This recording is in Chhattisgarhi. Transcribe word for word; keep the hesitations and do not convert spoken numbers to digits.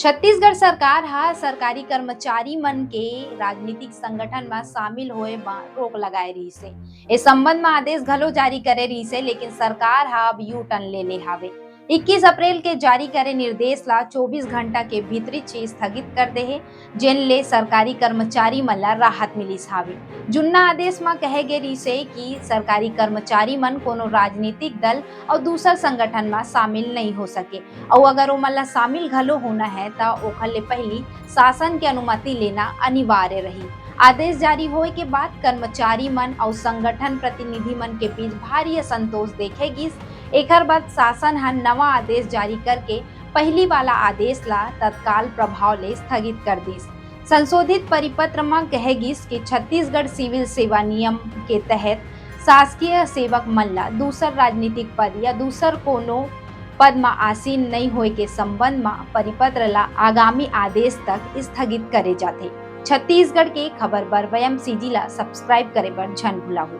छत्तीसगढ़ सरकार ह सरकारी कर्मचारी मन के राजनीतिक संगठन म शामिल होए म रोक लगाए रिहिस हे। ए संबंध म आदेश घलो जारी करे रिहिस हे, लेकिन सरकार ह अब यू टर्न ले ले हावे। इक्कीस अप्रैल के जारी करे निर्देश ला चौबीस घंटा के भीतरी च स्थगित कर दे हे, जेन ले सरकारी कर्मचारी मन ला राहत मिलिस हावे। जुन्ना आदेश म कहे गे रिहिस हे कि सरकारी कर्मचारी मन कोनो राजनीतिक दल अउ दूसर संगठन म शामिल नइ हो सके, अउ अगर ओमन ला शामिल घलो होना है, त ओखर ले पहिली शासन के अनुमति लेना अनिवार्य रही। आदेश जारी होए के बाद कर्मचारी मन अउ संगठन प्रतिनिधि मन के बीच भारी असंतोष देखे गिस। एखर बाद शासन ह नवा आदेश जारी करके पहिली वाला आदेश ला तत्काल प्रभाव ले स्थगित कर दिस। संशोधित परिपत्र म कहे गिस कि छत्तीसगढ़ सिविल सेवा नियम के तहत शासकीय सेवक मन ला दूसर राजनीतिक पद या दूसर कोनो पद म आसीन नइ होए के संबंध म परिपत्र ला आगामी आदेश तक स्थगित करे जाथे। छत्तीसगढ़ के खबर बर वयम सीजी ला सब्सक्राइब करे बर झन भुलाहू।